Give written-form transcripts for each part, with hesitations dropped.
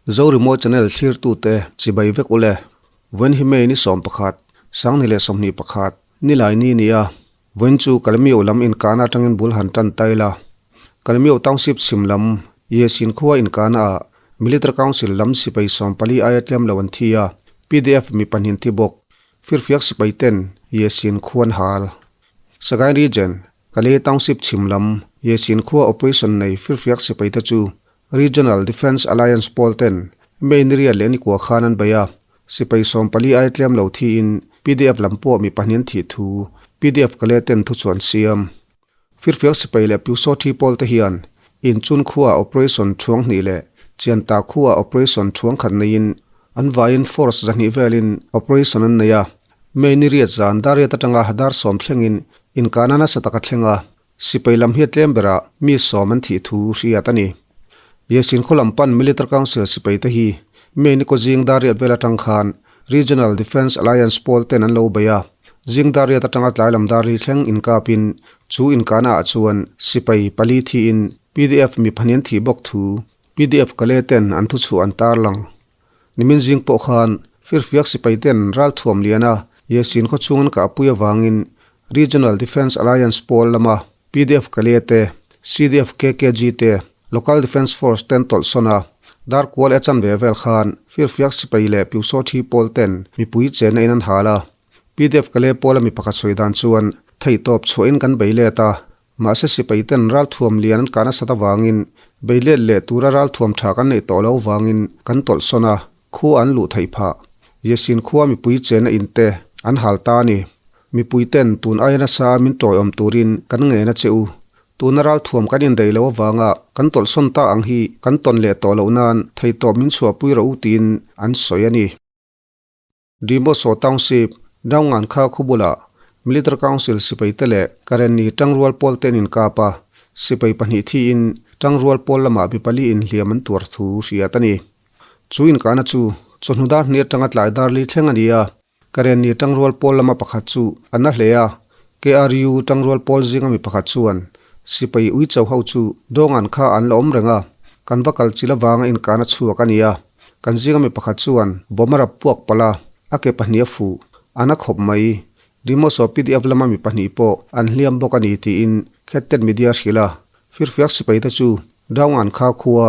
Zorimawi channel thlirtute chibai vek ule. Vawiin hi May ni 11, 2021, nilai ni nia. Vawiin chu Kalmiau lam inkahna atangin bul han tan ta ila. Kalmiau Township chhim lam, Yesin khua inkahna ah Military Council lam sipai 14 aia tlem lo an thi a, pdf mi pahnih thi bawk. Firfiak sipai ten Yesin khua an hal. Sagaing Region, Kalay Township chhim lam, Yesin khua operation nei firfiak sipai te chu Regional Defence Alliance pawl ten May ni riat leh ni kua khan an bei a, sipai 14 aia tlem lo thiin pdf lam pawh mi pahnih an thih thu pdf Kalay ten thu chu an siam. Firfiak sipai leh Pyusawthi pawl te hian Inchun khua operation thuang hnih leh Chianta khua operation thuang khat neiin an vaiin force 200 velin operation an nei a. May ni riat zan dar riat atanga dar 10 thlengin inkahna nasa taka thleng a, sipai lam hi a tlem berah mi 10 an thih thu hriat a ni. Yesin khaw lam pan Military Council sipai te hi May ni kaw zing dar riat vel atang khan Regional Defence Alliance pawl ten an lo bei a, zing dar riat atanga tlai lam dar li thleng inkapin chu inkahna ah chuan sipai pali thiin pdf mi pahnih an thih bawk thu pdf Kalay ten an thuchhuah an tarlang. Nimin zing pawh khan firfiak sipai ten ral thuam lian a Yesin khaw chhung an kahpui avangin Regional Defence Alliance pawl lama pdf Kalay te, CDF KKG te, Local Defence Force ten tawlh sawn a, dar kual e chan ve vel khan firfiak sipai leh Pyusawthi pawl ten mipui chenna in an hal a. Pdf Kalay pawla mi pakhat sawi dan chuan theihtawp chhuahin kan bei let a, Mahse sipai ten ral thuam lian an kah nasat avangin bei let leh tura ral thuam tha kan neih tawh lo avangin kan tawlh sawn a, khua an luh theih phah. Yesin khua mipui chena in te an hal ta a ni. Mipui ten tun aia nasa min tawiawm turin kan ngen a che u. Tuna ral thuam kan indaih lo avanga kan tawlh sawn ta ang hi kan tawn leh tawh loh nan theihtawp min chhuahpui rawh u tiin an sawi a ni. Dimoso Township, Daungan kha khu bulah Military Council sipai te leh Karenni tangrual pawl te an inkap a, sipai pahnih thiin tangrual pawl lamah mi pali inhliam an tuar thu hriat a ni. Chu inkahna chu chawhnu dar hnih atanga tlai dar li thleng a ni a, Karenni tangrual pawl lama pakhat chu a na hle a, KRU tangrual pawl zinga mi pakhat chuan sipai uicho ho chu Dawngan kha an la awm reng a, kan va kal chil avanga inkahna chhuak a ni a. Kan zinga mi pakhat chuan bomb a rap puak palh a, a ke pahnih a fuh. A na khawp mai. Dimoso pdf lama mi pahnih pawh an hliam bawk a ni tiin Khettet Media hrilh a. Firfiak sipai te chu Daungan kha khua,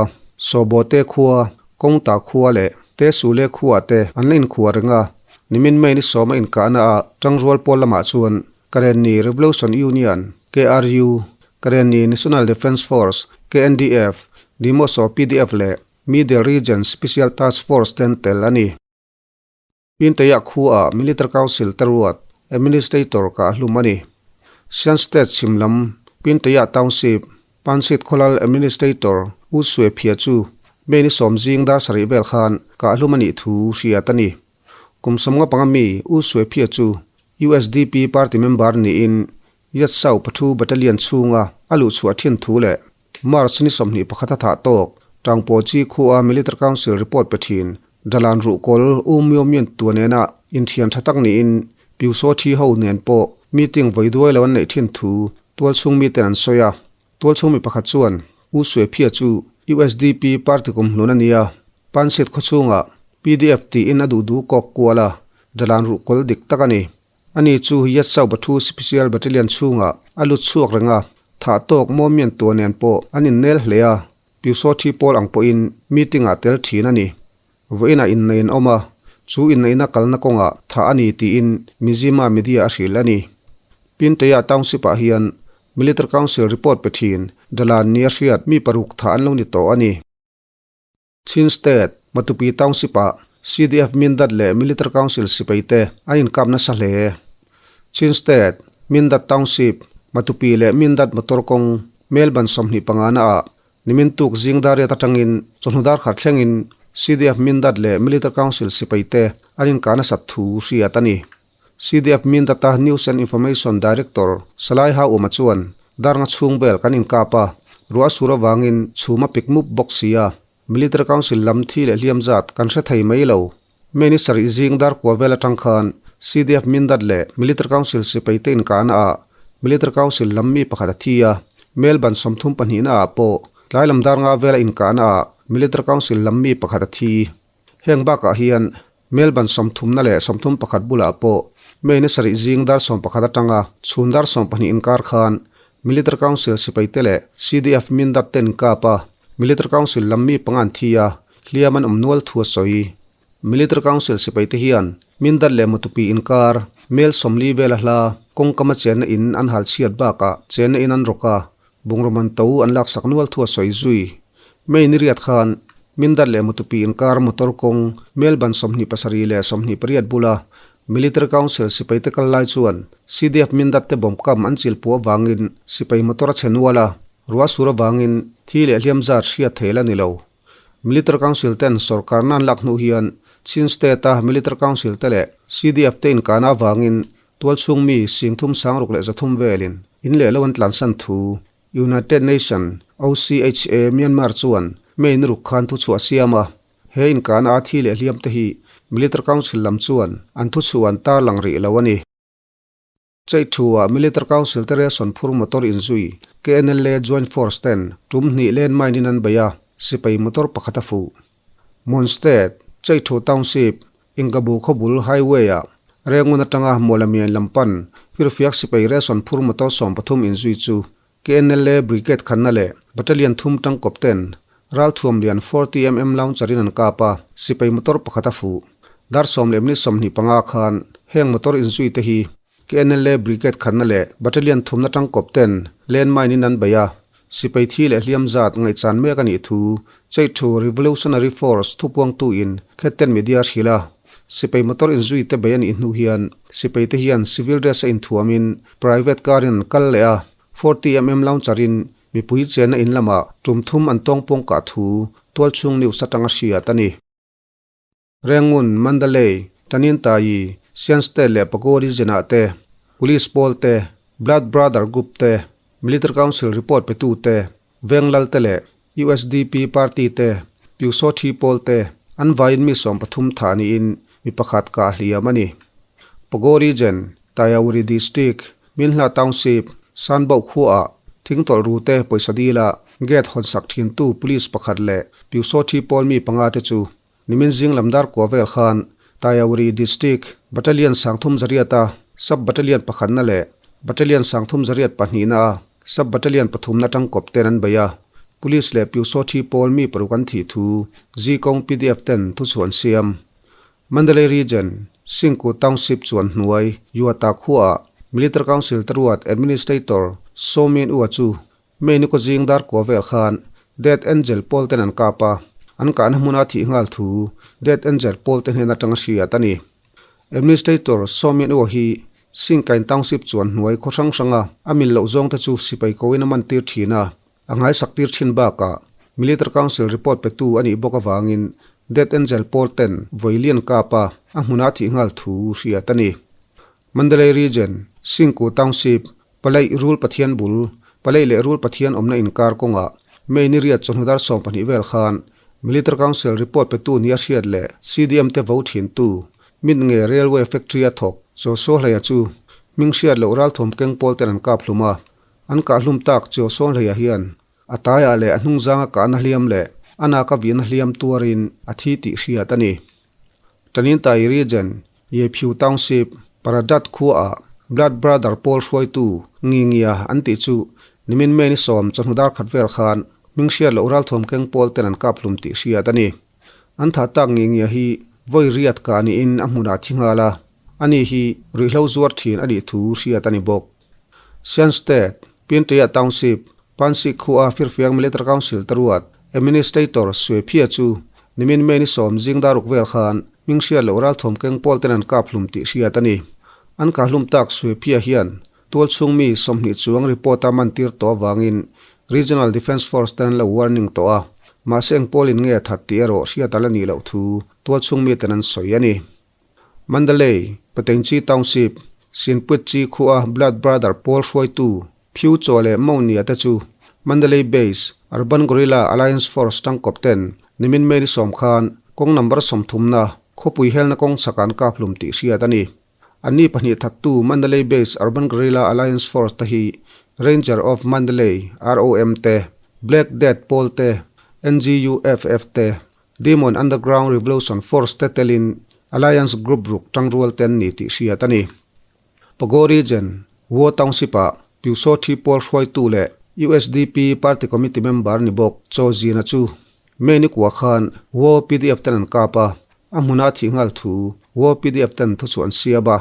Sawbawte khua, Kawngta khua leh Tesule khua te an la inkhua reng a. Nimin May ni 10 a inkahna ah Tangrual pawl lamah chuan Karenni Revolution Union, KRU, Karenni National Defence Force, KNDF, Dimoso pdf leh Middle Region Special Task Force ten tel a ni. Pinteiah khuaah Military Council te ruat Administrator kah hlum a ni. Shan State chhim lam Pinteiah Township, Pansit Khawlal Administrator U Swe Phia chu May ni 10 zing dar sarih vel khan kah hlum a nih thu hriat a ni. Kum 55 mi U Swe Phia chu USDP party member niin Yatsau Pathu Battalion chhunga a luhchhuah thin thu leh March ni 21 a thah tawk, Tangpaw chi khua Military Council report pe thin, Dalan ruhkawl U Myo Myint tua nena inthian tha tak niin Pyusaw thi ho nen pawh meeting vawi duai lo an neih thin thu tualchhung miten an sawi a. Tualchhung mi pakhat chuan U Swe Phia chu USDP party kum hlun a nia, Pansit khawchhungah pdf tiin a duh duh kawk kual a, Dalan ruhkawl dik tak a ni. Ani chu Yatsau Bathu Special Battalion chhungah a lut chhuak reng a, thah tawk Mawmian tua nen pawh an innel hle a, Pyusawthi pawl ang pawhin meeting-ah tel thin a ni. Vawiinah innei an awm a, chu inneihna kalna kawngah thah a ni tiin Mizzima media a hrilh a ni. Pinteia Township-ah hian Military Council report pe thin Dalan nia hriat mi paruk thah an lo ni tawh a ni. Chin State, Matupi Township-ah CDF Mindat leh Military Council sipai te an inkap nasa hle. Chin State, Mindat Township, Matupi leh Mindat motor kawng Melbourne 25 naah nimin tuk zing dar riat atangin chawhnu dar khat thlengin CDF Mindat leh Military Council sipai te an inkah nasat thu hriat a ni. CDF Mindata News and Information Director Salai Hauma chuan dar nga chhung vel kan inkap a, ruah sur avangin chhum a pik mup bawk si a, Military Council lam thi leh hliam zat kan hre thei mai lo. May ni sarih zing dar kua vel atang khan CDF Mindat leh Military Council sipai te inkahna ah Military Council lam mi pakhat a thi a, Melbourne 32 na ah pawh tlai lam dar nga vela inkahna ah. Military Council lam mi pakhat a thi. Heng bakah hian Melbourne sawmthumna leh 31 bulah pawh May ni sarih zing dar 11 atanga chhun dar 12 inkar khan Military Council sipaite leh CDF Mindat te inkap a, Military Council lam mi panga an thi a, hliam an awm nual thu a sawi. Military Council sipaite hian Mindat leh Matupi inkar mel 40 vela hla kawngkama chenna in an hal chhiat bakah chenna in an rawk a, Bungraw man to an laksak nual thu a sawi zui. May ni riat khan Mindat leh Matupi inkar motor kawng Melbourne 27 leh 28 bula Military Council sipaite kal lai chuan CDF Mindat te bomb kam an chil puah avangin sipai motor a chhe nual a, ruah sur avangin thi leh hliam zat hriat thei la ni lo. Military Council ten sorkarna an lak hnu hian Chin State a Military Council te leh CDF te inkahna avangin Tualchhung mi 3600 velin in leh lo an tlansan thu United Nation, OCHA, Myanmar chuan May ni ruk khan thuchhuah a siam a. He inkahna a thi leh hliam te hi Military Council lam chuan an thuchhuah an tarlang rih lo a ni. Cheihthuah Military Council te ration phur motor inzui KNLA Joint Force ten tum hnih landmine in an bei a, sipai motor pakhat a fuh. Mon State, Cheihthu Township, Ingabu khawbul Highway-ah Rengun atanga Mawlamian lam pan firfiak sipai ration phur motor 13 inzui chu KNLA Brigade khanna leh Battalion thum tangkawp ten ralthuam lian 40mm launcher in an kap a, sipai motor pakhat a fuh. Dar sawm leh minute 25 khan heng motor inzui te hi KNLA Brigade khanna leh Battalion thumna tangkawp ten landmine in an bei a, sipai thi leh hliam zat ngaihchan mek a nih thu Cheihthu Revolutionary Force thupuangtu in Khetten Media hrilh a. Sipai motor inzui te bei a nih hnu hian sipai te hian civil dress a inthuamin private car in an kal leh a, 40mm launcher in mipui chenna in lamah tum thum an tawngpawng kah thu tualchhung news atanga hriat a ni. Rangoon, Mandalay, Tanintharyi, Shan State leh Pago region ah te, Police pawl te, Blood Brother Group te, Military Council report petu te, Venglal te leh usdp party te, Pyusawthi pawl te an vaiin mi 13 thah niin mi pakhat kah hliam a ni. Pago region, Tayawuri District, Minhla Township, Sanbauh khuaah thingtawlh ru te pawisa dila gate hawnsak thintu police pakhat leh Pyusawthi pawl mi panga te chu Nimin zing lam dar kua vel khan Tayawuri District Battalion 308-a Sub Battalion pakhatna leh Battalion 382-na a Sub Battalion pathumna tangkawp ten an bei a, Police leh Pyusawthi pawl mi paruk an thih thu Zikawng PDF ten thuchhuah an siam. Mandalay Region, Singku Township chuan hnuai Yuata khuaah Military Council te ruat Administrator Saw Min Ua chu May ni kawzing dar kua vel khan Death Angel pawl ten an kap a, an kahna hmuna thih nghal thu Death Angel pawl te hnen atanga hriat a ni. Administrator Saw Min Ua hi Singkain Township chuan hnuai khaw hrang hranga a mil loh zawng te chu sipai koin a man tir thin a, A ngaisak tir thin bakah Military Council report petu a nih bawk avangin Death Angel pawl ten vawi lian kap a, a hmunah thih nghal thu hriat a ni. Mandalay Region, Singku Township, Palaih Rul Pathian bul, Palaih leh Rul Pathian awmna inkar kawngah May ni riat chawhnu dar 12 vel khan Military Council report petu nia hriat leh CDM te vo thintu Mit nge Railway Factory a thawk Joshua Hleia chu hming hriat loh ralthuam keng pawl ten an kap hlum a, An kahhlum tak Chiaw Sawnhleia hian a taiah leh a hnungzanga kahna hliam leh a naka vihna hliam tuarin a thi tih hriat a ni. Tanintai Region, Yephiu Township, Paradat khuaah Blood Brother pawl hruaitu Ngingia an tih chu nimin May ni 10 chawhnu dar khat vel khan hming hriat loh ralthuam keng pawl ten an kap hlum tih hriat a ni. An thah tak Ngingia hi vawi riat kah niin a hmunah thi nghal a, ani hi ruihhlo zuar thin a nih thu hriat a ni bawk. Shan State, Pintea Township, Pansik khua Firfiang Military Council te ruat Administrator Sue Phia chu nimin May ni 10 zing daruk vel khan hming hriat loh ralthuam keng pawl ten an kap hlum tih hriat a ni. An kah hlum tak Sue Phia hian tualchhung mi 20 chuang report a man tir tawh avangin Regional Defence Force ten an lo warning tawh a, mahse eng pawlin nge that tih erawh hriat a la nih loh thu tualchhung mi ten an sawi a ni. Mandalay, Patengchi Township, Sinpuitchi khua Blood Brother pawl hruaitu Phyu Chaw leh Maunia te chu Mandalay Base, Urban Guerrilla Alliance Force tangkawp ten nimin May ni 10 khan kawng number 30 na khawpui helna kawng chhakah an kap hlum tih hriat a ni. Anni pahnih thattu Mandalay Base Urban Guerrilla Alliance Force te hi Ranger of Mandalay, ROM, te, Black Death pawl te, NGUFF te, Demon Underground Revolution Force te telin Alliance Group ruk tangrual te an ni tih hriat a ni. Pago Region, Wo Township-ah Pyusawthi pawl hruaitu leh usdp Party Committee member ni bawk Chaw Zina chu May ni kua khan Wo pdf ten an kap a, a hmuna thih nghal thu Wo pdf ten thuchhuah an siam a.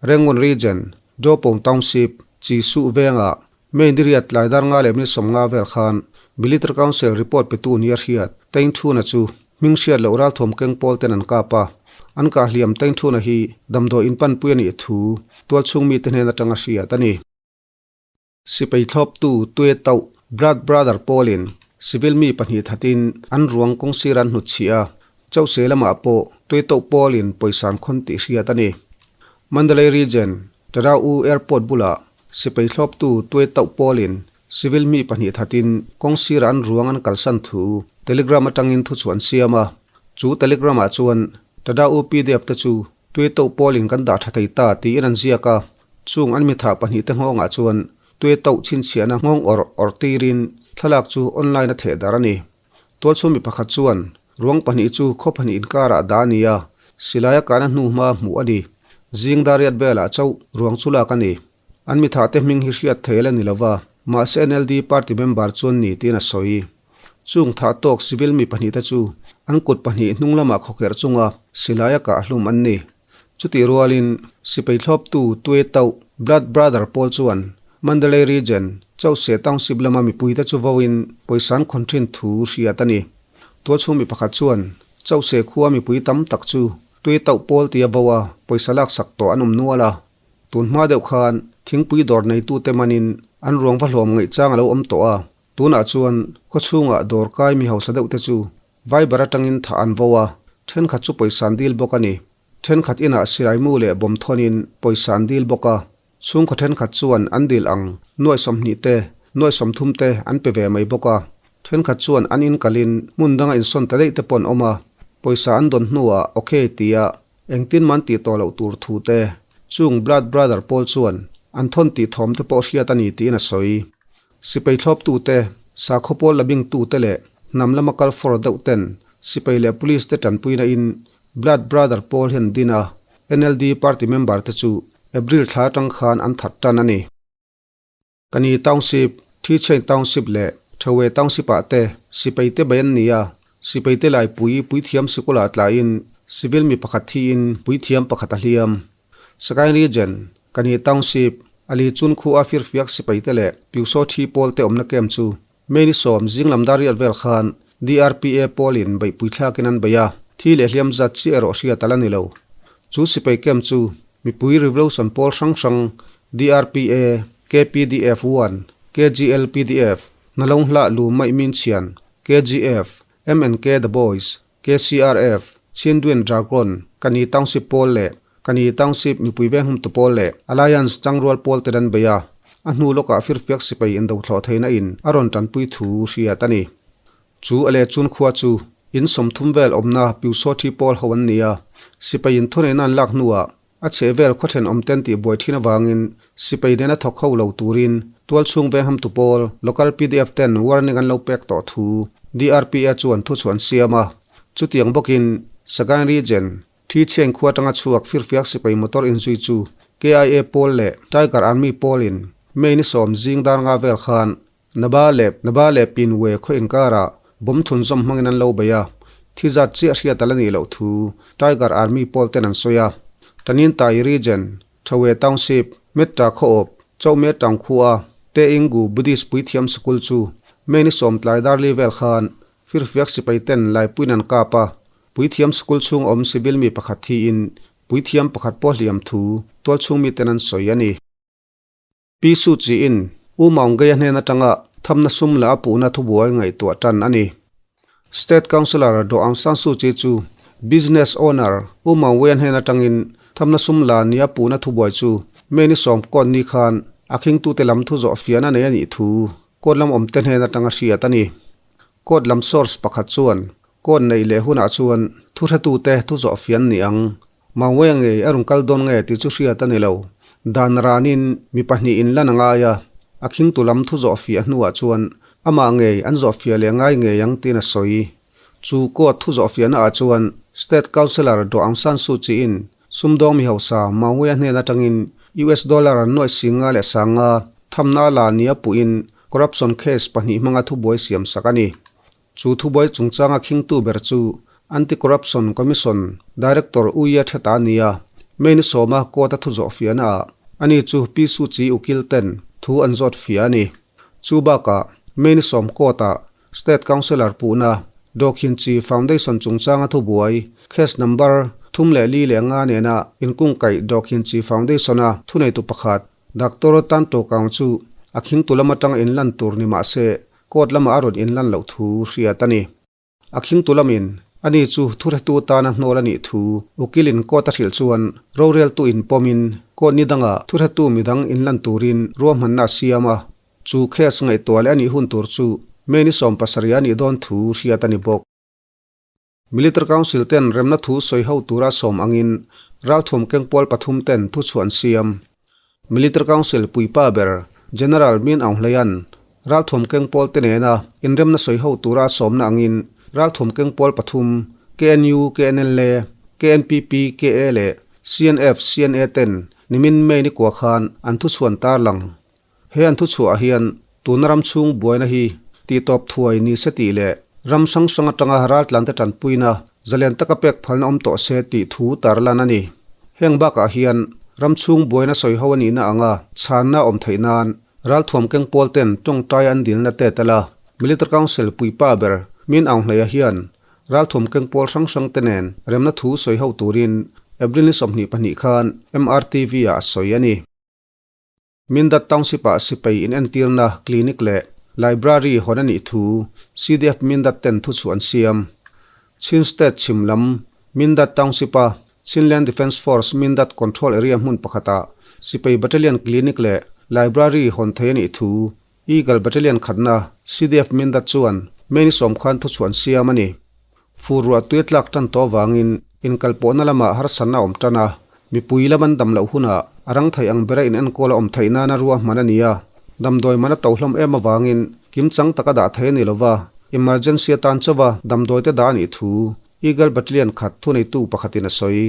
Rangoon Region, Dawpong Township, Chi Suh vengah May ni riat tlai dar nga leh minute 50 vel khan Military Council report petu nia hriat Tain Thuna chu hming hriat loh ralthawm keng pawl ten an kap a, an kah hliam Tain Thuna hi damdawi inpanpui a nih thu tualchhung mite hnen atanga hriat a ni. Sipai thlawptu Tue Tauh Blood Brother pawlin civil mi pahnih thatin an ruang kawng sir an hnutchhih a, Chauhse lamah pawh Tue Tauh pawlin pawisa an khawn tih hriat a ni. Mandalay Region, Tara U Airport bulah sipai thlawptu Tue Tauh pawlin civil mi pahnih thatin kawng sirah an ruang an kalsan thu Telegram atangin thuchhuah an siam a. Chu Telegram ah chuan Tada U PDF te chu Tue Tauh pawlin kan dah tha thei ta tiin an ziak a. Chung an mitha pahnih te nghawngah chuan Tue Tauh chhinchhiahna nghawng awrh awrh tirin thlalak chu online a theh darh a ni. Tualchhung mi pakhat chuan ruang pahnih chu khaw pahnih inkarah dah a ni a, silaia kahna hnu hma hmuh a ni. Zing dariat velah chauh ruang chu lak a ni. An mithahte hming hi hriat thei la ni lova, mahse NLD party member chuan ni tiin a sawi. Chung thah tawk civil mi pahnihte chu an kut pahnih hnung lamah khawkherh chunga silaia kah hlum an ni. Chutih rualin sipai thlawptu Tue Tauh Blood Brother pawl chuan Mandalay Region, Chauhse Township lama mipuite chu voin pawisa an khawn thin thu hriat a ni. Tualchhung mi pakhat chuan Chauhse khua mipui tam tak chu Tue Tauh pawl tia vo a pawisa laksak tawh an awm nual a. Tun hma deuh khan thingpui dawr neitute manin an ruang va hlawm ngaihchang a lo awm tawh a. Tunah chuan khawchhungah dawr kai mi hausa deuhte chu Viber atangin thah an vo a, thenkhat chu pawisa an dil bawk a ni. Thenkhat inah silai mu leh bawm thawnin pawisa an dil bawk a, chhungkaw thenkhat chuan an dil ang nuai 20 te, nuai 30 te an pe ve mai bawk a. Thenkhat chuan an in kalin hmun danga insawn ta daih te pawh an awm a, pawisa an dawn hnuah ok tia engtin man tih tawh loh tur thu te, chung Blood Brother pawl chuan an thawn tih thawm te pawh hriat a ni tiin a sawi. Sipai thlawptute, sakhaw pawl la bingtute leh hnam lama kal fawr deuh ten sipai leh police te tanpuina in Blood Brother pawl hian din a, NLD party member te chu April thla atang khan an that tan a ni. Kani Township, Thichain Township leh Thewe Township ah te sipai te bai an ni a, sipai te laipui puithiam sikul ah tlaiin civil mi pakhat thiin puithiam pakhat a hliam. Sagaing Region, Kani Township, Ali Chun khu a firfiak sipai te leh Pyusaw Thi pawl te awmna camp chu May ni 10 zinglam dar riat vel khan DRPA pawlin beihpui thlakin an bei a, thi leh hliam zat chiah erawh hriat a la ni lo. Chu sipai camp chu mipui revolution pawl hrang hrang DRPA, KPDF one, KGLPDF, Hnalawng Hlah Lu Maih Min Chhian, KGF, MNK The Boys, KCRF, Chindwin Dragon, Kani Township pawl leh Kani Township mipui veng humtu pawl leh Alliance changrual pawl te dan bei a, a hnu lawkah firfiak sipai indo thlawh theihna in a rawn tanpui thu hriat a ni. Chu a leh chun khua chu in 30 vel awmna Pyusawthi pawl ho an ni a, sipai in thuneihna an lak hnuah A chhehvel khaw thenawm ten tih buai thin avangin sipai nena thawk ho lo turin tualchhung veng hamtu pawl, local pdf ten warning an lo pek tawh thu DRPA chuan thuchhuah an siam a. Chutiang bawkin Sagaing Region, Thicheng khua atanga chhuak firfiak sipai motor inzui chu KIA pawl leh Tiger Army pawlin May ni 10 zing dar nga vel khan Naba leh Naba leh Pinwe khaw inkarah bomb thunzawm hmangin an lo bei a, thi zat chiah hriat a la nih loh thu Tiger Army pawl ten an sawi a. Tanintai Region, Thawe Township, Metta khaw awp, Chauhme Town khua, Teinggu Buddhist puithiam sikul chu May ni 10 tlai darli vel khan firfiak sipai ten laipuiin an kap a, puithiam sikul chhung awm civil mi pakhat thiin puithiam pakhat pawh hliam thu tualchhung miten an sawi a ni. Pi Suu Kyi-in U Maung Gay-a hnen atanga thamna sum la a puhna thubuai ngaihtuah tan a ni. State Councillor Daw Aung San Suu Kyi chu Business Owner U Maung Wei-a hnen atangin thamna sum la nia puhna thubuai chu May ni 10 kawn ni khan a khingtute lam thu zawh fiahna nei a nih thu court lam awmte hnen atanga hriat a ni. Court lam source pakhat chuan court neih leh hunah chuan thuhretute thu zawh fian ni ang. Maung Wei-a ngei a rawn kal dawn nge tih chu hriat a ni lo. Dan ranin mi pahnih in lan a ngai a, a khingtu lam thu zawh fiah hnuah chuan Amah ngei an zawhfiah leh ngai ngei ang tiin a sawi. Chu court thu zawhfiahna ah chuan State Counsellor Daw Aung San Suu Kyi-in sumdawng mi hausa Maung-Wei-a hnen atangin US dollar nuaih singa leh sanga thamna a la nia puhin corruption case pahnih hmanga thubuai siam sak a ni. Chu thubuai chungchanga khingtu ber chu Anti-Corruption Commission Director U Ye Theta a ni a, May ni sawma court-a thu zawhfiahna ah ani chu Pi Suu Kyi ukil ten thu an zawt fiah a ni. Chu bakah May ni sawm court-ah State Counsellor puhna Daw Khin Chi Foundation chungchanga thubuai case number thum leh li leh nga nena inkungkaih Daw Khin Chi Foundation-a thuneitu pakhat Doctor Tan To Kaung chu a khingtu lam atanga inlan tur ni mah se court lamah a rawn inlan loh thu hriat a ni. A khingtu lamin ani chu thuhretu tana hnawl a nih thu ukilin court a hrilh chuan roreltu inpawmin court ni dangah thuhretu midang inlan turin ruahmanna a siam a. Chu case ngaihtuah leh a nih hun tur chu May ni 17 a nih dawn thu hriat a ni bawk. Military Council ten remna thu sawi ho tura sawm angin ralthuam kengpual pathum ten thuchhuah an siam. Military Council puipa ber General Min Aung Hlaing-a'n ralthuam kengpual te nena inremna sawi ho tura sawmna angin ralthuam kengpual pathum KNU, KNLA, KNPP, KA leh CNF, CNA ten nimin May ni kua khan an thuchhuan tarlang. He an thuchhuah hian tuna ram chhung buaina hi tihtawp thuai ni se tih leh ram hrang hrang atanga raltlante tanpuina zalen taka pek phalna awm tawh se tih thu tarlan a ni. Heng bakah hian ram chhung buaina sawi ho a nihna anga chhanna awm theih nan ralthuam keng pawl ten tawngtai an dilna te tel a, Military Council puipa ber Min Aung Hlaia hian ralthuam keng pawl hrang hrang te nen remna thu sawi ho turin April ni 22 khan MRTV ah a sawi a ni. Mindat Township-ah sipai inentirna clinic leh library hawn a nih thu CDF Mindat ten thuchhuah an siam. Chin State chhim lam Mindat Township-a Chinland Defence Force Mindat Control Area hmun pakhatah sipai battalion clinic leh library hawn thei a nih thu Eagle Battalion khatna CDF Mindat chuan May ni sawm khan thuchhuah an siam a ni. Fur ruah tui a tlak tan tawh avangin inkalpawhna lamah harsatna a awm tan a, mipui lam an dam loh hunah a rang thei ang bera inenkawl a awm theih nana ruahman a ni a, damdawi man a to hlawm em avangin kimchang taka dah thei a ni lova, emergency atan chauha damdawi te dah a nih thu Eagle Battalion khat thuneitu pakhatin a sawi.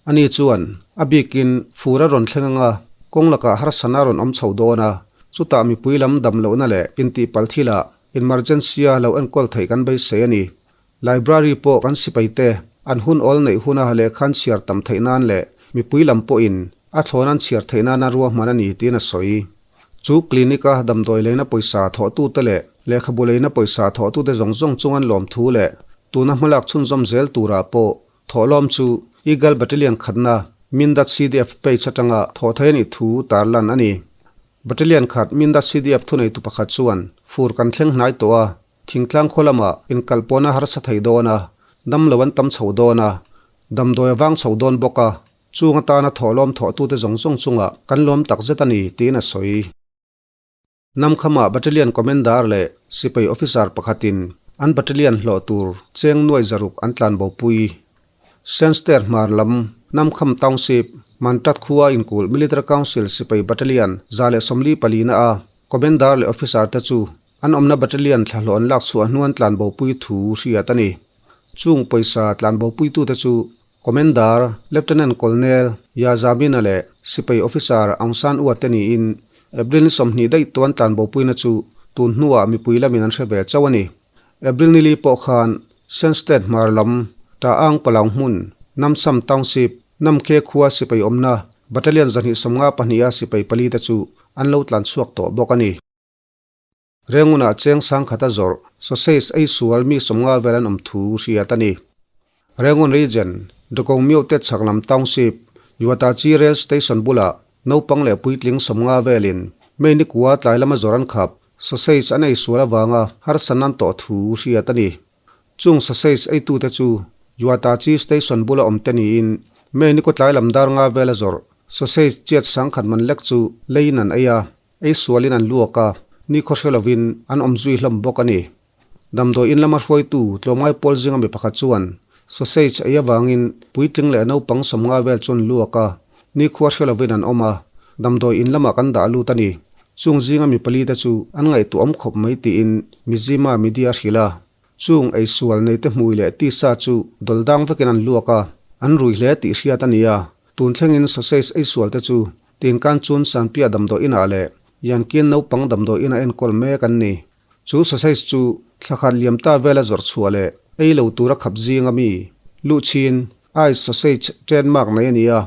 Ani chuan, A bikin fur a rawn thleng anga kawng lakah harsatna a rawn awm chho dawn a, chutah mipui lam dam lohna leh intihpalh thilah Emergency-a lo enkawl theih kan beisei a ni. Library pawh kan sipaite an hun awl neih huna lehkha an chhiar tam theih nan leh mipui lam pawhin a thlawn an chhiar theih nana ruahman a ni tiin a sawi. Chu clinic-a damdawi leina pawisa thawhtute leh lehkhabu leina pawisa thawhtute zawng zawng chung an lawm thu leh tuna hmalak chhunzawm zel turah pawh thawhlawm chu Eagle Battalion khatna Mindat CDF page atanga thawh thei a nih thu tarlan a ni. Battalion khat Mindat CDF thuneitu pakhat chuan fur kan thleng hnai tawh a, thingtlang khaw lamah inkalpawhna harsa thei dawn a, damlo an tam chho dawn a, damdawi a vang chho dawn bawk a, chung atana thawhlawm thawhtute zawng zawng chungah kan lawm takzet a ni, tiin a sawi. Namkhama Battalion Commander leh sipai officer pakhatin an battalion hlawh tur cheng nuai zaruk an tlanbopui. Senster hmar lam Namkham Township, Mantat khua inkulh Military Council sipai battalion 144 na a Commander leh officer te chu an awmna battalion thlahlawh an lak chhuah hnuan tlanbopui thu hriat a ni. Chung pawisa tlanbopuitute chu Commander, Lieutenant Colonel Ya Zamina leh sipai officer Aung San Ua te niin April ni 20 daih tuan tlanbopuina chu tun hnuah mipui lamin an hre ve chauh a ni. April ni li pawh khan Shan State hmar lam Ta Aung Palaung hmun, Namsam Township, Namkhe khua sipai awmna Battalion 252 a sipai pali te chu an lo tlan chhuak tawh bawk a ni. Rengunah cheng sangkhat a zawrh, sausage ei sual mi 50 vel an awm thu hriat a ni. Rengun Region, Dawkawng Myote chhak lam Township, Yuatachi Rail Station bulah naupang leh puitling 50 velin May ni kua tlai lama zawrh an khap, sausage an ei sual avanga harsatna an tawh thu hriat a ni. Chung sausage eitute chu Yuatachi Station bula awm te niin May ni kaw tlai lam dar nga vela zawrh, sausage chiat sangkhat man lek chu leiin an ei a. Ei sualin an luak a, nikhaw hre lovin an awm zui hlawm bawk a ni. Damdawi in lama hruaitu tlawmngai pawl zinga mi pakhat chuan sausage ei avangin puitling leh naupang 50 vel chu an luak a, nikhua hre lovin an awm a, damdawi in lamah kan dah lut a ni. Chung zinga mi palite chu an ngaihtuahawm khawp mai tiin Mizzima media a hrilh a. Chung eisual neite hmui leh tisa chu dawldang vekin an luak a, an rui hle tih hriat a ni a. Tun thlengin sausage eisualte chu Tinkan chun Sanpia damdawi inah leh Yankin naupang damdawi ina enkawl mek an ni. Chu sausage chu thlakhat liam ta vela zawrh chhuah leh ei lo tura khap zinga mi luhchhin Ice Sausage trademark nei a ni a.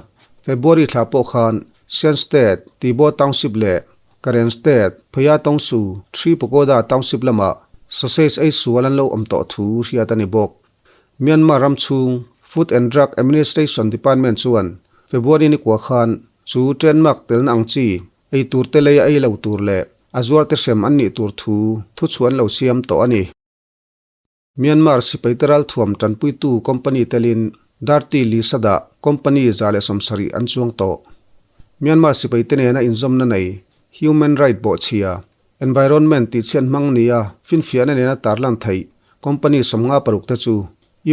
February thla pawh khan Shan State, Tibaw Township leh Karen State, Phaya Tawngsu, Thri Pagoda Township lamah sausage ei sual an lo awm tawh thu hriat a ni bawk. Myanmar ram chhung Food and Drug Administration Department chuan February ni kua khan chu trademark telna ang chi ei tur te lei a ei lo tur leh a zuar te hrem an nih tur thu thuchhuah an lo siam tawh a ni. Myanmar sipai te ralthuam tanpuitu company telin Darty Lisada company 170 an chuang tawh. Myanmar sipai te nena inzawmna nei human right bawhchhia, environment tihchhiat hmang nia finfiahna nena tarlan theih company 56 te chu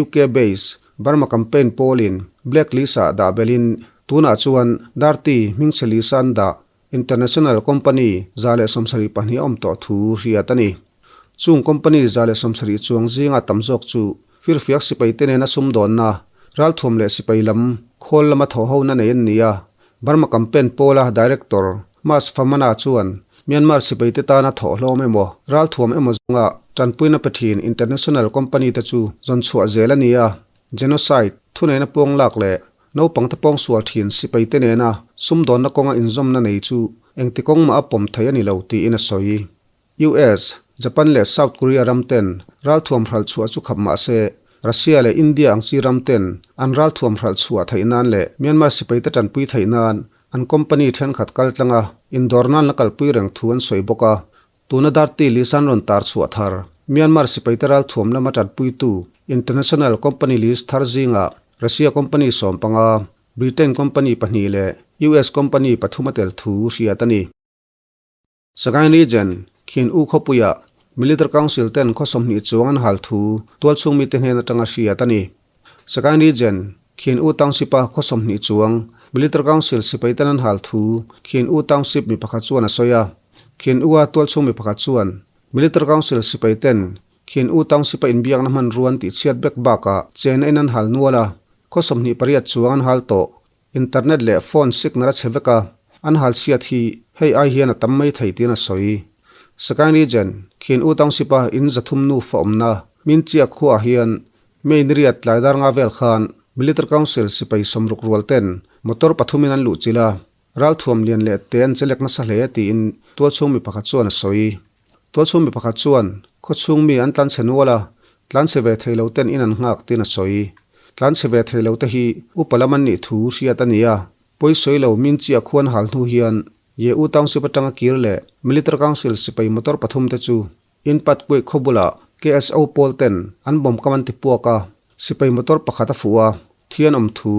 UK base Burma campaign pawlin black list ah dah belhin tunah chuan Darty hmingchhe list-a an dah International company 172 a awm tawh thu hriat a ni. Chung company 170 chuang zinga tam zawk chu firfiak sipai te nena sumdawnna, ralthuam leh sipai lam, khawl lama thawhhona nei an ni a. Burma campaign pawla director Mas Famana chuan Myanmar sipai te tana thawhhlawm emaw, ralthuam emaw zawnga tanpuina pe thin international company te chu zawn chhuah zel a ni a. Genocide, thuneihna pawng lak leh Naupangte pawngsual thin sipaite nena sumdawnna kawnga inzawmna nei chu engti kawng mah a pawm thei a ni lo tiin a sawi. US, Japan leh South Korea ram ten ralthuam hralh chhuah chu khap mah se, Russia leh India ang chi ram ten an ralthuam hralh chhuah theih nan leh Myanmar sipaite tanpui theih nan an company thenkhat kal tlanga indawr nan la kalpui reng thu an sawi bawk a. Tuna Darty list an rawn tar chhuah thar, Myanmar sipaite ralthuam lama tanpuitu international company list thar zingah Russia company 15, Britain company pahnih leh US company pathum a tel thu hriat a ni. Sagaing Region, Khin U khawpuiah Military Council ten khaw 20 chuang an hal thu tualchhung mite hnen atanga hriat a ni. Sagaing Region, Khin U Township-a khaw 20 chuang Military Council sipai ten an hal thu Khin U Township mi pakhat chuan a sawi a. Khin U-a tualchhung mi pakhat chuan Military Council sipai ten Khin U Township-a inbiakna hmanrua an tihchhiat vek bakah chena in an hal nual a, khaw 28 chuang an hal tawh. Internet leh phone signal a chhe vek a, an hal chhiat hi hei ai hian a tam mai thei tiin a sawi. Sagaing Region, Khin U Township-a in 300 nufa awmna Minchiak khuaah hian May ni riat tlai dar nga vel khan Military Council sipai 60 rual ten motor pathumin an luhchilh a, ralthuam lian leh te an chelek nasa hle tiin tualchhung mi pakhat chuan a sawi. Tualchhung mi pakhat chuan khawchhung mi an tlanchhe nual a, tlanchhe ve thei lo ten in an nghak tiin a sawi. Tlanchhe ve thei lo te hi upa lam an nih thu hriat a ni a, pawisawi lo min chiah khuan hal hnu hian Ye U Township atanga kir leh Military Council sipai motor pathum te chu In pat kuih khaw bulah KSO pawl ten an bawm kam an ti puak a, sipai motor pakhat a fuh a, thi an awm thu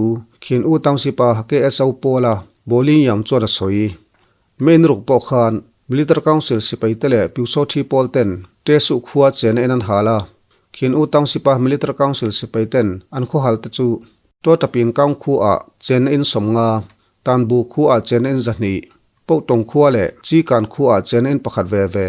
Khin U Township a KSO pawla Bawling Yang chuan a sawi. May ni ruk pawh khan Military Council sipai te leh Pyusawthi pawl ten Tesuh khua chena in an hal a, Khin U Township a Military Council sipai ten an khaw hal te chu Tawtapin Kaung khu ah chena in 50, Tanbu khu ah chena in 200, Pohtawng khua leh Chikan khu ah chena in pakhat ve ve.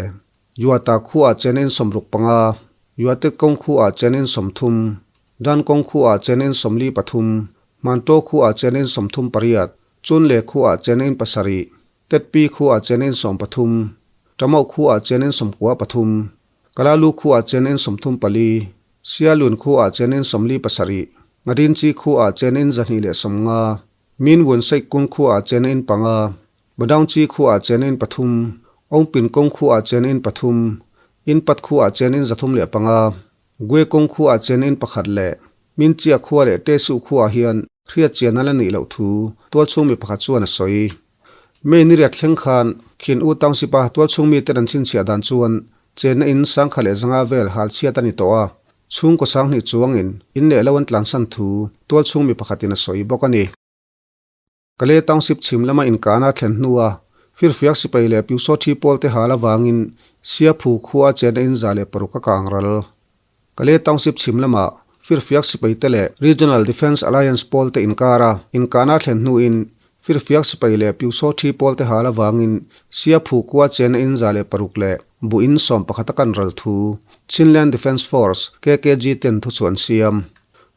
Yuata khuaah chen in 65, Yuatet kawng khuaah chen in 30, Dan kawng khuaah chen in 43, Mantaw khuaah chen in 38, Chunle khuaah chen in pasarih, Tetpi khuaah chen in 13, Tamauh khuaah chen in 93, Kalalu khuaah chen in 34, Sialun khuaah chen in 47, Ngarinchi khuaah chen in 250, Minwun Seikkung khuaah chen in panga, Badaungchi khuaah chen in pathum, Ongpin kawng khuaah chen in pathum, In pat khuaah chen in 305, Gwe kawng khuaah chen in pakhat leh Minchia khua leh Tesuh khuaah hian hriat chian a la nih loh thu tualchhung mi pakhat chuan a sawi. May ni riat thleng khan Khin U Township-a tualchhung miten an chhinchhiah dan chuan chenna in 1100 vel hal chhiat a ni tawh a, chhungkaw 2000 chuangin in leh lo an tlansan thu tualchhung mi pakhatin a sawi bawk a ni. Kalay Township chhim lama inkahna a thlen hnua firfiak sipai leh Pyusawthi pawlte hal avangin Siaphu khua a chenna in 106 a kang ral. Kalay Township chhim lama firfiak sipaite leh Regional Defence Alliance pawlte inkara inkahna a thlen hnuin Firfiak sipai leh Piusaw thi pawl te hal avangin Siaphu khua chena in 106 leh buh in 11 a kan ral thu Chinland Defence Force, KKG, ten thuchhuah an siam.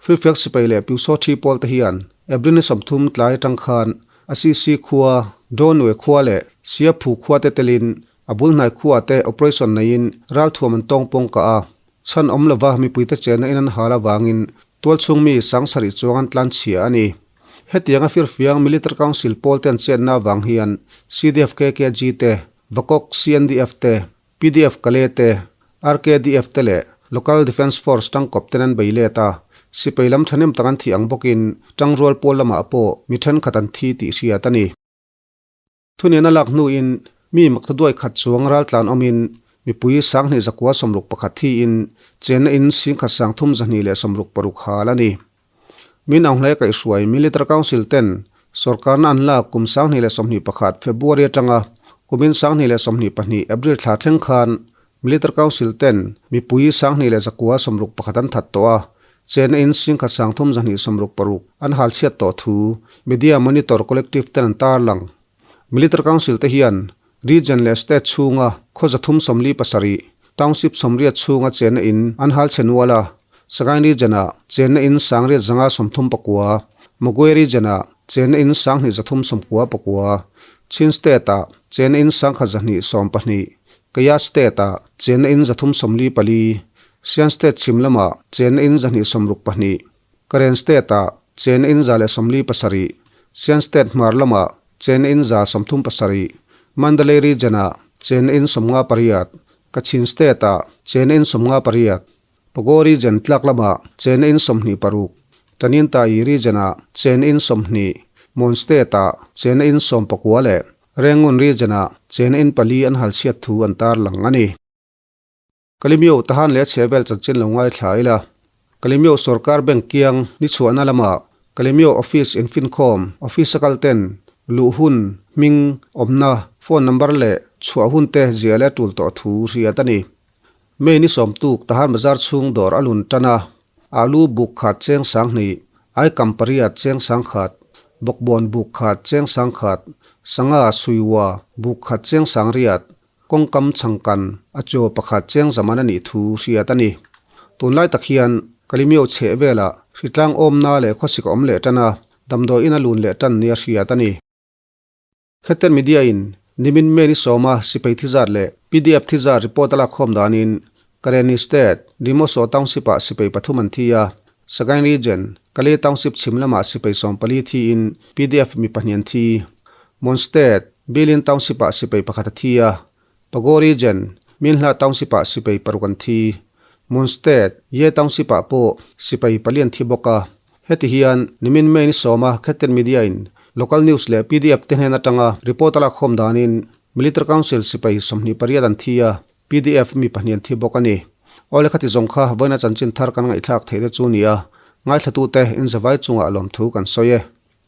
Firfiak sipai leh Piusaw thi pawl te hian April ni 30 tlai atang khan Asisi khua, Dawnue khua leh Siaphu khua te telin a bul hnai khua te operation neiin ralthuam an tawng pawng kah a. Chhan awm lova mipuite chenna in an hal avangin tualchhung mi 7000 chuang an tlan chhia a ni. Hetianga firfiang Military Council pawl te an chetna avang hian CDF KKG te, Vakok CNDF te, PDF Kale te, RKDF te leh Local Defence Force tangkawp ten an bei let a, sipai lam thahnem tak an thih ang bawkin tangrual pawl lamah pawh mi thenkhat an thi tih hriat a ni. Thunena lak hnuin mi maktaduai khat chuang raltlan awmin mipui 2961 thiin chenna in 13,266 hal a ni. Min Aung Hlaia kaihhruai Military Council ten sorkarna an lak kum 2021 February atanga kumin 2022 April thla thleng khan Military Council ten mipui 2161 an that tawh a, chenna in 13,266 an hal chhiat tawh thu Media Monitor Collective ten an tarlang. Military Council te hian Region leh State chhunga khaw 347, Township 80 chhunga chenna in an hal chhe nual a, Sagaing Region-ah chenna in 1539, Magway Region-ah chenna in 2399, Chin State-ah chenna in 1212, Kayah State-ah chenna in 344, Shan State chhim lamah chenna in 262, Karen State-ah chenna in 147, Shan State hmar lamah chenna in 137, Mandalay Region-ah chenna in 58, Kachin State-ah chenna in 58, Pago Region tlak lamah chenna in 26, Tanintharyi Region-ah chenna in 20, Mon State-ah chenna in 19 leh Rangoon Region-ah chenna in pali an hal chhiat thu an tarlang a ni. Kalimio Tahan leh a chheh vel chanchin lo ngaithla ila. Kalimio Sorkar Bank kiang ni chhuahna lamah Kalimio Office infinkhawm office a kal ten luh hun, hming, awmna, phone number leh chhuah hun te ziah leh a tul tawh thu hriat a ni. May ni sawmtuk Tahan Bazar chhung dawr a lun tan a, alu buk khat cheng 2000, aikam pariat cheng 10,000, bawkbawn buk khat cheng 10,000, sangha suiwa buk khat cheng 800, Kawngkam changkan a chaw pakhat cheng zaman a nih thu hriat a ni. Tunlai tak hian Kalimio chheh velah hritlang awmna leh khawsik a awm leh tan a, damdawi in a lun leh tan nia hriat a ni. Kheten Media in nimin May ni sawma sipai thizat leh PDF thizat report a lakkhawm danin Karenni State, Demoso Township ah sipai pathum an thi a, Sagaing Region, Kalay Township chhim lamah sipai 14 thiin PDF mi pahnih an thi. Mon State, Bilin Township ah sipai pakhat a thi a, Pago Region, Minhla Township ah sipai paruk an thi. Mon State, Ye Township ah pawh sipai pali an thi bawk a. Heti hian nimin May ni sawma Kheten Media in local news leh PDF te hnen atanga report a lakkhawm danin Military Council sipai 28 an thi a, PDF mi pahnih an thi bawk a ni. Awle khati zawng kha vawiina chanchin thar kan ngaihthlak theih te chu ni a, ngaithlatute inzavai chungah lawmthu kan sawi e.